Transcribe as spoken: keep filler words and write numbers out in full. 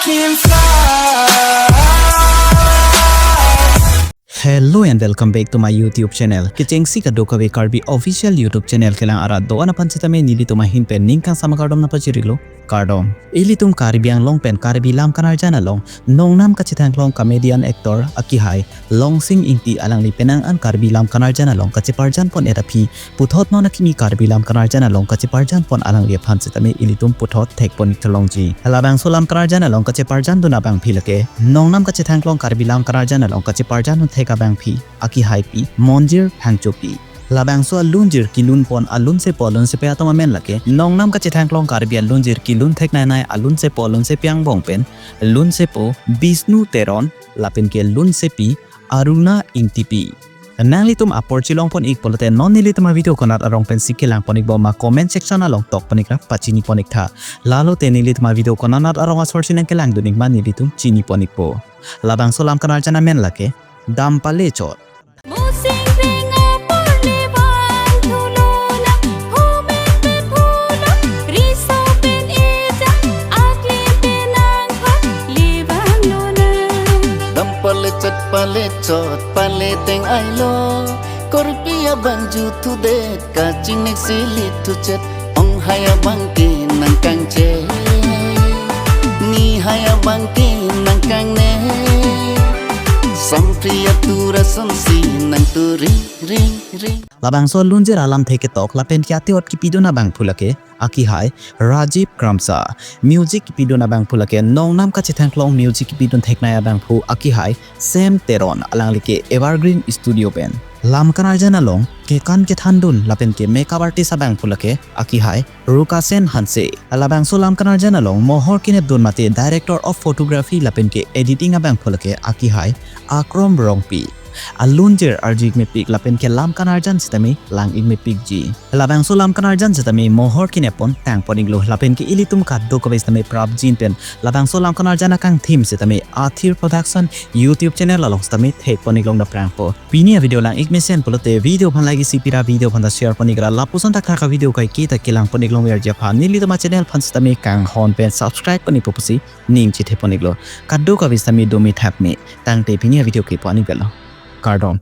Hello and welcome back to my YouTube channel. Kechengsi kadokave Karbi official YouTube channel kelang arat do-an aphan sitame nelitum ahin pen ning kangsam akardom nangpachirilo, kardom. Ilitum Karbi Anglong pen Karbi lam kanarjan along nongnam kachethangklong comedian actor akihai Longsing Ingti alangli penang an Karbi lam kanarjan along kacheparjan pon-et aphi puthot non akimi Karbi lam kanarjan along kacheparjan pon alangli aphan sitame ilitum puthot thekpon-ik thalongji. Labangso lam kanarjan along kacheparjan dun abangpi lake nongnam kachethangklong Karbi lam kanarjan along kacheparjan dun thek abangpi akihai pi Monjir Phangchopi. Labangso alunjir kilun pon alunsepo alunsepi atum amen lake nongnam kachethangklong Karbi alunjir kilun theknei nei alunsepo alunsepi angbong pen lunsepo Bishnu Teron lapen ke lunsepi Aruna Ingtipi. Nanglitum apor chelong pon-ik pulote non nelitum avideo konat arong pensi kelang pon-ik bom ma comment section along tok pon-ik ra pachini pon-ik tha. Lalo te nelitum avideo konat arong asor si nangkelang dun-ik ma nelitum chini pon-ikpo. Labangso lam kanarjan amen lake Dam Pale Chot. Musing ring apor le bang thulona, humen pen phulo, riso pen eja, akli pen angkha, le bang lona. Dam pale chot pale chot pale teng ailo, korpi abang juthudet, kachingnek si lithutchet, onghai abang ke nangkangche, nihai abang ke nangkangne, sampri atur asonsi nangturi ring ring. Labangso lunjir alamthe ketok lapen ke ate-ot kipidun abangphu lake akihai Rajiv Kramsa. Music kipidun abangphu lake nongnam kachethangklong music kipidun theknei abangphu akihai Sam Teron, alangli ke Evergreen Studio pen. Lam kanarjan along kekan kethandun lapen ke makeup artist abangphu lake akihai Rukasen Hanse. Labangso lam kanarjan along mohor kenepdun mate director of photography lapen ke editing abangphu lake akihai Akrom Rongpi. Alunjir arju-ik mepik lapen ke lam kanarjan sitame lang-ik mepikji. Labangso lam kanarjan sitame mohor kenep pon tang pon-iklo lapen ke ilitum kadokave sitame prapjin pen labangso lam kanarjan akangthim sitame Athir Production YouTube channel along sitame thekpon-iklong daprangpo. Pini avideo lang-ik mesen pulote video aphan like isi pira, video aphan ta share pon-ik ra, lapuson thakthak avideo kaike ta kelang pon-iklong verji aphan nelitum achannel aphan sitame kanghon pen subscribe pon-ikpo pusi ning chethe pon-iklo. Kadokave sitame dome thakme. Tangte pini avideo ke pu-an-ik velo. Kardom.